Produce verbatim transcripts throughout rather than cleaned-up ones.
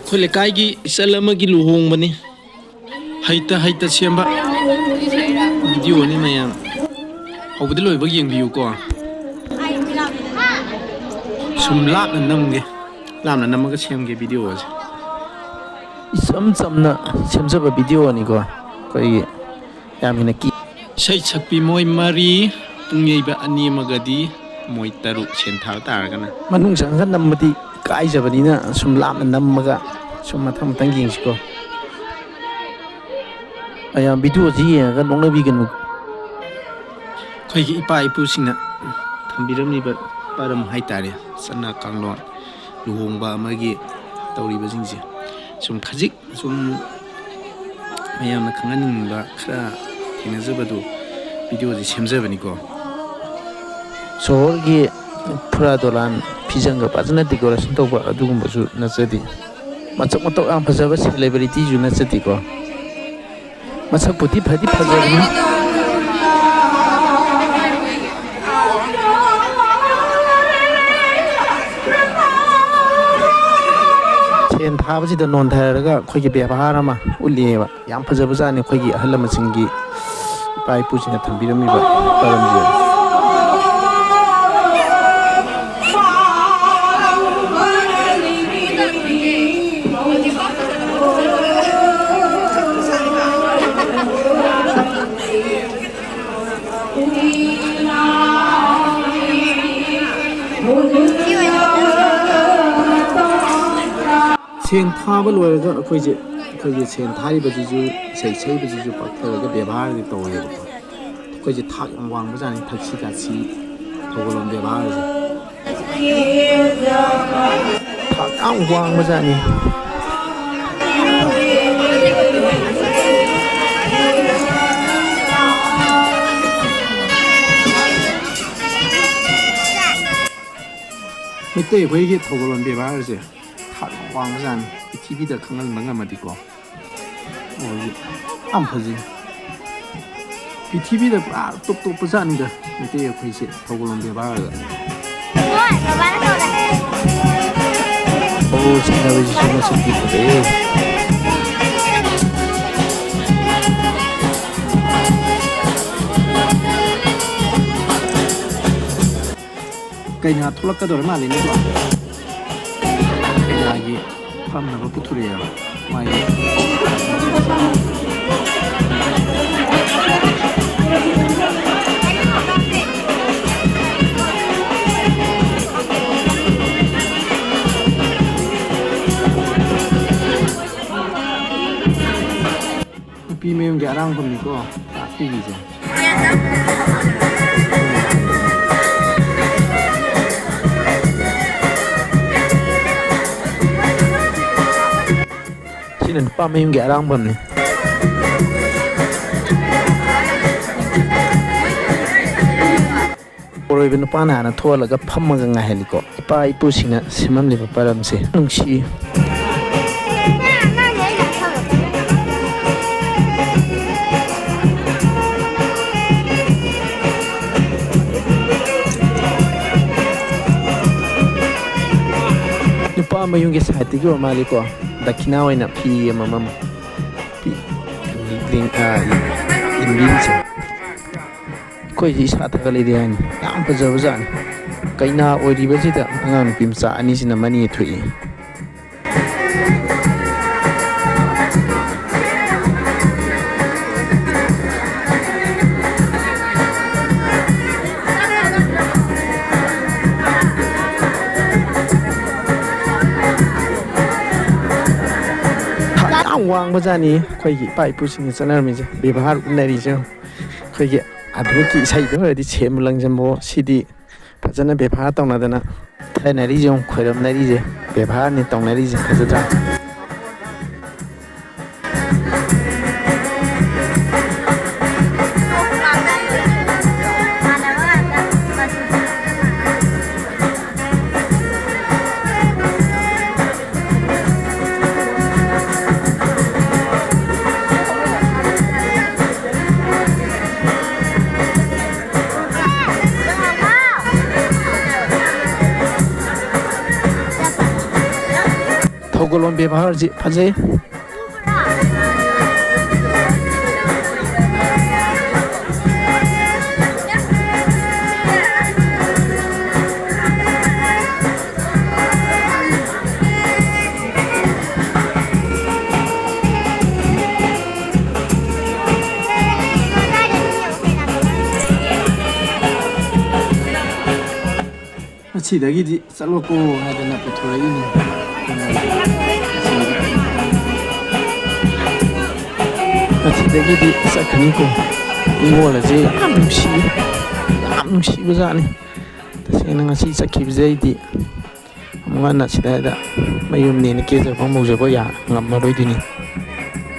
ꯑꯩꯈꯣꯏ ꯂꯩꯀꯥꯏꯒꯤ ꯏꯆꯜ ꯑꯃꯒꯤ ꯂꯨꯍꯣꯡꯕꯅꯤ꯫ ꯍꯩꯇ ꯍꯩꯇ ꯁꯦꯝꯕ ꯚꯤꯗꯤꯑꯣꯅꯤ ꯃꯌꯥꯝ꯫ ꯍꯧꯕꯗꯤ ꯂꯣꯏꯕ ꯌꯦꯡꯕꯤꯌꯨꯀꯣ꯫ ꯁꯨꯝ ꯂꯥꯞꯅ ꯅꯝꯒꯦ꯫ ꯂꯥꯞꯅ ꯅꯝꯃꯒ ꯁꯦꯝꯒꯦ ꯚꯤꯗꯤꯑꯣ ꯑꯁꯦ꯫ ꯏꯆꯝ ꯆꯝꯅ ꯁꯦꯝꯖꯕ ꯚꯤꯗꯤꯑꯣꯅꯤꯀꯣ꯫ ꯑꯩꯈꯣꯏꯒꯤ ꯌꯥꯝ ꯍꯦꯟꯅ ꯀꯤ- ꯏꯁꯩ ꯁꯛꯄꯤ ꯃꯣꯏ ꯃꯔꯤ, ꯄꯨꯡ ꯌꯩꯕ ꯑꯅꯤ ꯑꯃꯒꯗꯤ ꯃꯣꯏ ꯇꯔꯨꯛ ꯁꯦꯟ ꯊꯥꯕ ꯇꯥꯔꯒꯅ꯫ ꯃꯅꯨꯡ ꯆꯪꯉꯒ ꯅꯝꯕꯗꯤ ꯏꯀꯥꯏꯖꯕꯅꯤꯅ ꯁꯨꯝ ꯂꯥꯞꯅ ꯅꯝꯃꯒ ꯁꯨꯝ ꯃꯊꯪ ꯃꯊꯪ ꯌꯦꯡꯁꯤꯀꯣ꯫ ꯃꯌꯥꯝ ꯚꯤꯗꯤꯑꯣꯁꯤ ꯌꯦꯡꯉꯒ ꯅꯣꯛꯅꯕꯤꯒꯅꯨ꯫ ꯑꯩꯈꯣꯏꯒꯤ ꯏꯄꯥ ꯏꯄꯨꯁꯤꯡꯅ ꯊꯝꯕꯤꯔꯝꯂꯤꯕ ꯄꯔꯝ ꯍꯥꯏꯇꯥꯔꯦ, ꯆꯠꯅ ꯀꯥꯡꯂꯣꯟ, ꯂꯨꯍꯣꯡꯕ ꯑꯃꯒꯤ ꯇꯧꯔꯤꯕꯁꯤꯡꯁꯦ ꯁꯨꯝ ꯈꯖꯤꯛ ꯁꯨꯝ ꯃꯌꯥꯝꯅ ꯈꯪꯍꯟꯅꯤꯡꯕ ꯈꯔ ꯊꯦꯡꯅꯖꯕꯗꯨ ꯚꯤꯗꯤꯑꯣꯁꯦ ꯁꯦꯝꯖꯕꯅꯤꯀꯣ꯫ ꯁꯣꯍꯣꯔꯒꯤ ꯐꯨꯔꯥ ꯗꯣꯂꯥꯟ ꯐꯤꯖꯪꯒ ꯐꯖꯅ ꯗꯦꯀꯣꯔꯦꯁꯟ ꯇꯧꯕ ꯑꯗꯨꯒꯨꯝꯕꯁꯨ ꯅꯠꯆꯗꯦ꯫ ꯃꯁꯛ ꯃꯇꯧ ꯌꯥꯝ ꯐꯖꯕ ꯁꯦꯂꯦꯕ꯭ꯔꯤꯇꯤꯁꯨ ꯅꯠꯆꯗꯦꯀꯣ꯫ ꯃꯁꯛꯄꯨꯗꯤ ꯐꯗꯤ ꯐꯖꯕꯅꯤ꯫ ꯁꯦꯟ ꯊꯥꯕꯁꯤꯗ ꯅꯣꯟꯊꯔꯒ ꯑꯩꯈꯣꯏꯒꯤ ꯕꯦꯕꯥꯔ ꯑꯃ ꯎꯠꯂꯤꯑꯕ꯫ ꯌꯥꯝ ꯐꯖꯕꯖꯥꯠꯅꯤ ꯑꯩꯈꯣꯏꯒꯤ ꯑꯍꯜ ꯂꯃꯟꯁꯤꯡꯒꯤ, ꯏꯄꯥ ꯏꯄꯨꯁꯤꯡꯅ ꯊꯝꯕꯤꯔꯝꯃꯤꯕ ꯄꯔꯝꯁꯦ꯫ ꯁꯦꯟ ꯊꯥꯕ ꯂꯣꯏꯔꯒ ꯑꯩꯈꯣꯏꯁꯦ, ꯑꯩꯈꯣꯏꯒꯤ ꯁꯦꯟ ꯊꯥꯔꯤꯕꯁꯤꯁꯨ, ꯏꯁꯩ ꯁꯛꯏꯕꯁꯤꯁꯨ ꯄꯥꯛꯊꯔꯒ ꯕꯦꯕꯥꯔꯗꯤ ꯇꯧꯔꯦꯕꯀꯣ꯫ ꯑꯩꯈꯣꯏꯁꯦ ꯊꯥꯛ ꯌꯥꯝ ꯋꯥꯡꯕꯖꯥꯠꯅꯤ, ꯊꯛꯁꯤ ꯈꯥꯁꯤ ꯊꯧꯒꯜꯂꯣꯟ ꯕꯦꯕꯥꯔꯁꯦ꯫ ꯊꯥꯛ ꯌꯥꯝ ꯋꯥꯡꯕꯖꯥꯠꯅꯤ꯫ ꯃꯩꯇꯩ ꯑꯩꯈꯣꯏꯒꯤ ꯊꯧꯒꯜꯂꯣꯟ ꯕꯦꯕꯥꯔꯁꯦ ꯊꯥꯛ ꯌꯥꯝ ꯋꯥꯡꯕꯖꯥꯠꯅꯤ꯫ ꯄ꯭ꯔꯤꯊꯤꯕꯤꯗ ꯈꯪꯍꯟꯕ ꯉꯝꯃꯗꯤꯀꯣ꯫ ꯑꯣ, ꯌꯥꯝ ꯐꯖꯩ꯫ ꯄ꯭ꯔꯤꯊꯤꯕꯤꯗ ꯄꯨꯔꯥ ꯇꯣꯞ ꯇꯣꯞꯄ ꯖꯥꯠꯅꯤꯗ ꯃꯩꯇꯩ ꯑꯩꯈꯣꯏꯁꯦ ꯊꯧꯒꯜꯂꯣꯟ ꯕꯦꯕꯥꯔꯗ꯫ ꯍꯣꯏ, ꯕꯕꯥꯅ ꯀꯧꯔꯦ꯫ ꯑꯣ, ꯁꯤꯖꯤꯟꯅꯕꯁꯤꯁꯨ ꯃꯁꯤꯡꯗꯤ ꯐꯖꯩꯌꯦ꯫ ꯀꯩꯅꯥ ꯊꯣꯛꯂꯛꯀꯗꯧꯔ ꯃꯥꯜꯂꯦꯅꯦꯀꯣ꯫ ꯀꯩꯅꯥꯒꯤ ꯐꯝꯅꯕ ꯄꯨꯊꯣꯔꯛꯑꯦꯕ꯫ ꯃꯥꯒꯤ ꯅꯨꯄꯤ ꯃꯌꯨꯝꯒꯤ ꯑꯔꯥꯡꯐꯝꯅꯤꯀꯣ ꯇꯥꯛꯄꯤꯔꯤꯁꯦ꯫ ꯁꯤꯅ ꯅꯨꯄꯥ ꯃꯌꯨꯝꯒꯤ ꯑꯔꯥꯡꯐꯝꯅꯤ꯫ ꯄꯣꯔꯣꯏꯕ ꯅꯨꯄꯥꯅ ꯍꯥꯟꯅ ꯊꯣꯛꯍꯜꯂꯒ ꯐꯝꯃꯒ ꯉꯥꯏꯍꯜꯂꯤꯀꯣ꯫ ꯏꯄꯥ ꯏꯄꯨꯁꯤꯡꯅ ꯁꯦꯝꯃꯝꯂꯤꯕ ꯄꯔꯝꯁꯦ ꯅꯨꯡꯁꯤ꯫ ꯅꯨꯄꯥ ꯃꯌꯨꯝꯒꯤ ꯁꯥꯏꯠꯇꯒꯤ ꯑꯣꯏ ꯃꯥꯜꯂꯤꯀꯣ꯫ ꯗꯈꯤꯅꯥ ꯑꯣꯏꯅ ꯐꯤ ꯑꯃꯃꯝ ꯄꯤ-, ꯂꯤꯡ-, ꯑ, ꯏꯟꯕꯤꯔꯤꯁꯦ꯫ ꯑꯩꯈꯣꯏꯁꯦ ꯏꯁꯥ ꯊꯥꯒꯠꯂꯤꯗꯤ ꯍꯥꯏꯅꯤ꯫ ꯌꯥꯝ ꯐꯖꯕ ꯖꯥꯠꯅꯤ꯫ ꯀꯩꯅꯥ ꯑꯣꯏꯔꯤꯕꯁꯤꯗ ꯑꯉꯥꯡ ꯅꯨꯄꯤ ꯃꯆꯥ ꯑꯅꯤꯁꯤꯅ ꯃꯅꯤ ꯊꯣꯛꯏ꯫ ꯊꯥꯛ ꯌꯥꯝ ꯋꯥꯡꯕ ꯖꯥꯠꯅꯤ ꯑꯩꯈꯣꯏꯒꯤ ꯏꯄꯥ ꯏꯄꯨꯁꯤꯡꯅ ꯆꯠꯅꯔꯝꯃꯤꯁꯦ, ꯕꯦꯕꯥꯔ ꯎꯠꯅꯔꯤꯁꯦ꯫ ꯑꯩꯈꯣꯏꯒꯤ ꯑꯥꯙꯨꯅꯤꯛꯀꯤ ꯏꯁꯩꯗ ꯑꯣꯏꯔꯗꯤ ꯁꯦꯝꯕ ꯂꯪꯖꯝꯕꯣ ꯁꯤꯗꯤ ꯐꯖꯅ ꯕꯦꯕꯥꯔ ꯇꯧꯅꯗꯅ ꯊꯥꯏꯅꯔꯤꯁꯦ ꯑꯃꯨꯛ ꯈꯣꯏꯔꯝꯅꯔꯤꯁꯦ ꯕꯦꯕꯥꯔꯅꯤ ꯇꯧꯅꯔꯤꯁꯦ, ꯐꯖꯗ꯭ꯔꯥ? ꯀꯣꯂꯣꯝ ꯕꯦꯕꯥꯔꯁꯤ ꯐꯖꯩ꯫ ꯑꯁꯤꯗꯒꯤꯗꯤ ꯆꯠꯂꯣꯀꯣ ꯍꯥꯏꯗꯅ ꯄꯨꯊꯣꯔꯛꯏꯅꯤ꯫ ꯑꯁꯤꯗꯒꯤꯗꯤ ꯆꯠꯈ꯭ꯔꯅꯤꯀꯣ꯫ ꯅꯤꯉꯣꯜ ꯑꯁꯦ ꯌꯥꯝ ꯅꯨꯡꯁꯤ, ꯌꯥꯝ ꯅꯨꯡꯁꯤꯕꯖꯥꯠꯅꯤ꯫ ꯇꯁꯦꯡꯅ ꯉꯁꯤ ꯆꯠꯈꯤꯕꯁꯦ ꯑꯩꯗꯤ ꯑꯃꯨꯛ ꯍꯟꯅ ꯁꯤꯗ ꯃꯌꯨꯝꯅꯦꯅ ꯀꯦꯖꯕ ꯃꯧꯖꯕ ꯌꯥ-, ꯉꯝꯃꯔꯣꯏꯗꯣꯏꯅꯤ꯫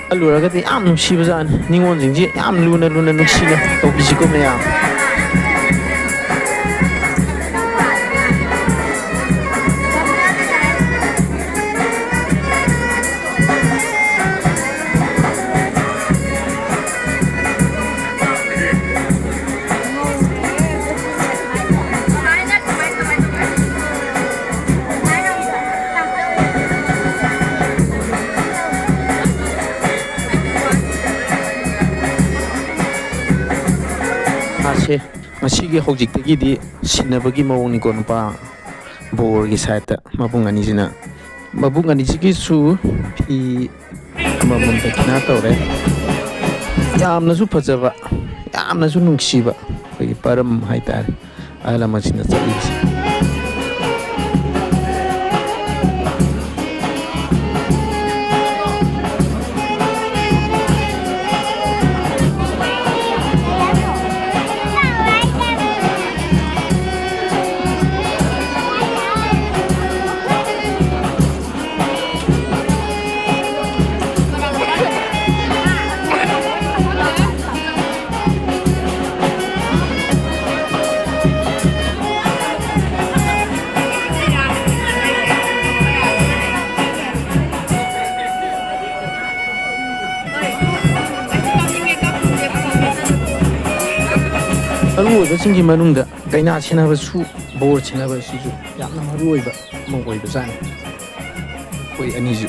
ꯈꯜꯂꯨꯔꯒꯗꯤ ꯌꯥꯝ ꯅꯨꯡꯁꯤꯕꯖꯥꯠꯅꯤ꯫ ꯅꯤꯉꯣꯜꯁꯤꯡꯁꯤ ꯌꯥꯝ ꯂꯨꯅ ꯂꯨꯅ ꯅꯨꯡꯁꯤꯅ ꯇꯧꯕꯤꯁꯤꯀꯣ ꯃꯌꯥꯝ꯫ ꯃꯥꯁꯦ ꯉꯁꯤꯒꯤ ꯍꯧꯖꯤꯛꯇꯒꯤꯗꯤ ꯁꯤꯟꯅꯕꯒꯤ ꯃꯑꯣꯡꯅꯤꯀꯣ, ꯅꯨꯄꯥ ꯕꯣꯔꯒꯤ ꯁꯥꯏꯠꯇ ꯃꯕꯨꯡ ꯑꯅꯤꯁꯤꯅ, ꯃꯕꯨꯡ ꯑꯅꯤꯁꯤꯒꯤꯁꯨ ꯐꯤ ꯑꯃꯃꯝ ꯗꯈꯤꯅꯥ ꯇꯧꯔꯦ꯫ ꯌꯥꯝꯅꯁꯨ ꯐꯖꯕ, ꯌꯥꯝꯅꯁꯨ ꯅꯨꯡꯁꯤꯕ ꯑꯩꯈꯣꯏꯒꯤ ꯄꯔꯝ ꯍꯥꯏꯇꯥꯔꯦ꯫ ꯑꯍꯜ ꯂꯃꯟꯁꯤꯡꯅ ꯆꯠꯂꯤꯕꯁꯦ꯫ ꯃꯔꯨꯑꯣꯏꯕꯁꯤꯡꯒꯤ ꯃꯅꯨꯡꯗ ꯀꯩꯅꯥ ꯁꯦꯟꯅꯕꯁꯨ, ꯕꯣꯔ ꯁꯦꯟꯅꯕꯁꯤꯁꯨ ꯌꯥꯝꯅ ꯃꯔꯨꯑꯣꯏꯕ ꯑꯃ ꯑꯣꯏꯕꯖꯥꯠꯅꯤ꯫ ꯑꯩꯈꯣꯏ ꯑꯅꯤꯁꯨ꯫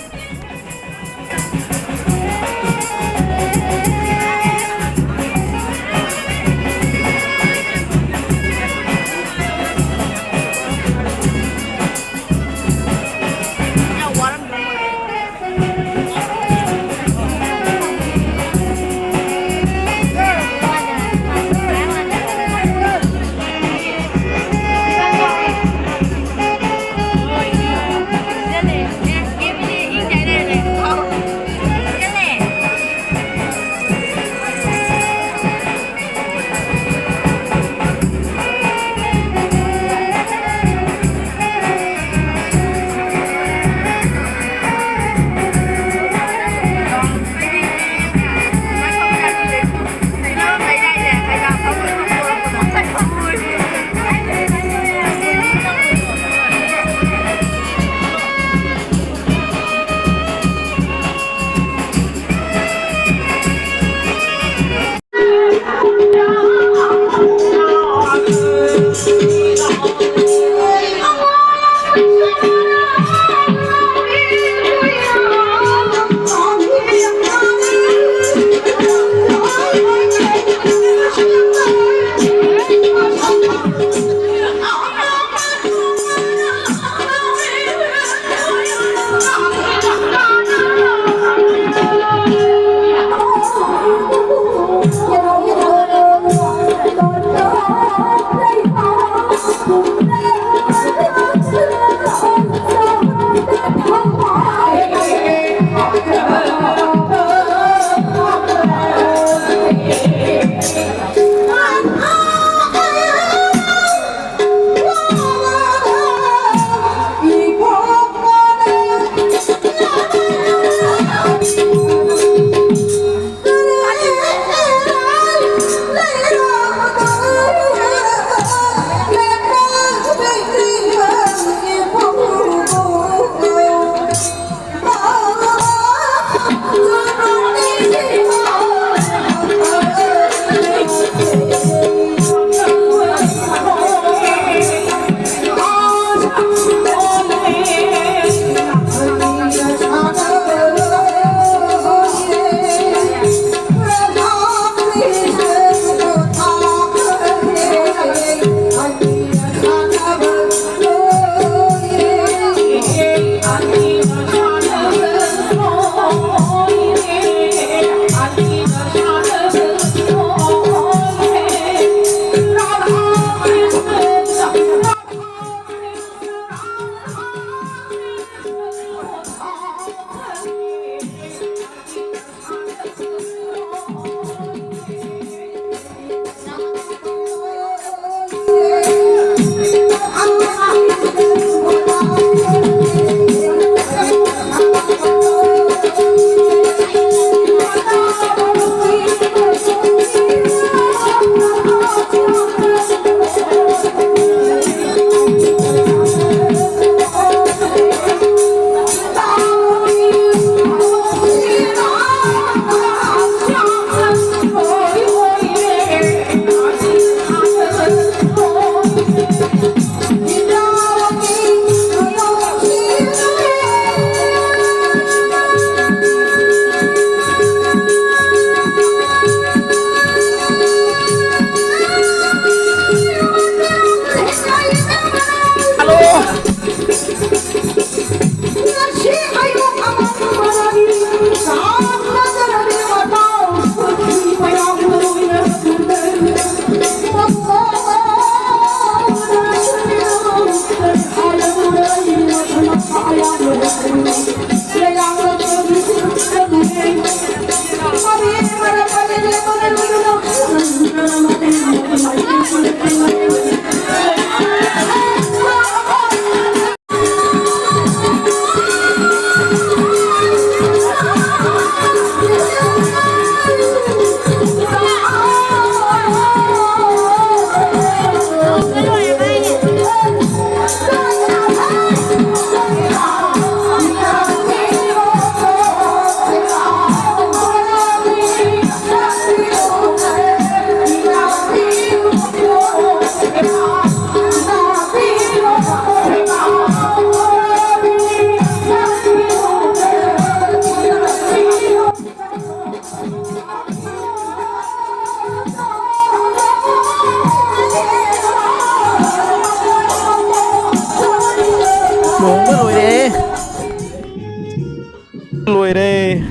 ꯂꯣꯏꯔꯦ꯫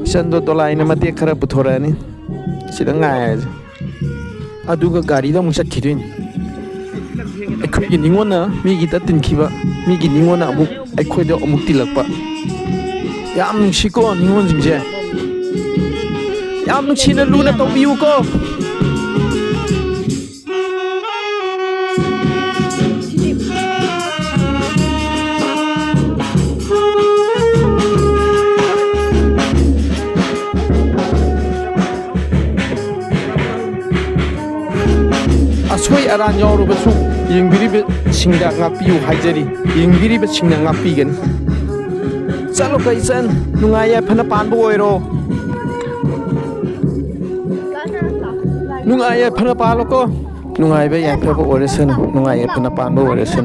ꯏꯆꯟꯗꯣ ꯗꯣꯂꯥꯏꯅ ꯃꯇꯦꯛ ꯈꯔ ꯄꯨꯊꯣꯔꯛꯑꯅꯤ꯫ ꯁꯤꯗ ꯉꯥꯏꯔꯁꯦ꯫ ꯑꯗꯨꯒ ꯒꯥꯔꯤꯗ ꯑꯃꯨꯛ ꯆꯠꯈꯤꯗꯣꯏꯅꯤ꯫ ꯑꯩꯈꯣꯏꯒꯤ ꯅꯤꯉꯣꯟꯅ ꯃꯤꯒꯤꯗ ꯇꯤꯟꯈꯤꯕ, ꯃꯤꯒꯤ ꯅꯤꯉꯣꯟꯅ ꯑꯃꯨꯛ ꯑꯩꯈꯣꯏꯗ ꯑꯃꯨꯛ ꯇꯤꯜꯂꯛꯄ꯫ ꯌꯥꯝ ꯅꯨꯡꯁꯤꯀꯣ ꯅꯤꯉꯣꯟꯁꯤꯡꯁꯦ꯫ ꯌꯥꯝ ꯅꯨꯡꯁꯤꯅ ꯂꯨꯅ ꯇꯧꯕꯤꯌꯨꯀꯣ꯫ ꯑꯁꯣꯏ ꯑꯔꯥꯟ ꯌꯥꯎꯔꯕꯁꯨ ꯌꯦꯡꯕꯤꯔꯤꯕꯁꯤꯡꯗ ꯉꯥꯛꯄꯤꯌꯨ ꯍꯥꯏꯖꯔꯤ꯫ ꯌꯦꯡꯕꯤꯔꯤꯕꯁꯤꯡꯅ ꯉꯥꯛꯄꯤꯒꯅꯤ꯫ ꯆꯠꯂꯣ ꯀꯩꯆꯟ, ꯅꯨꯡꯉꯥꯏ ꯌꯥꯏꯐꯅ ꯄꯥꯟꯕ ꯑꯣꯏꯔꯣ꯫ ꯅꯨꯡꯉꯥꯏ ꯌꯥꯏꯐꯅ ꯄꯥꯜꯂꯣꯀꯣ꯫ ꯅꯨꯡꯉꯥꯏꯕ ꯌꯥꯏꯐꯕ ꯑꯣꯏꯔꯁꯅꯨ, ꯅꯨꯡꯉꯥꯏ ꯌꯥꯏꯐꯅ ꯄꯥꯟꯕ ꯑꯣꯏꯔꯁꯅꯨ꯫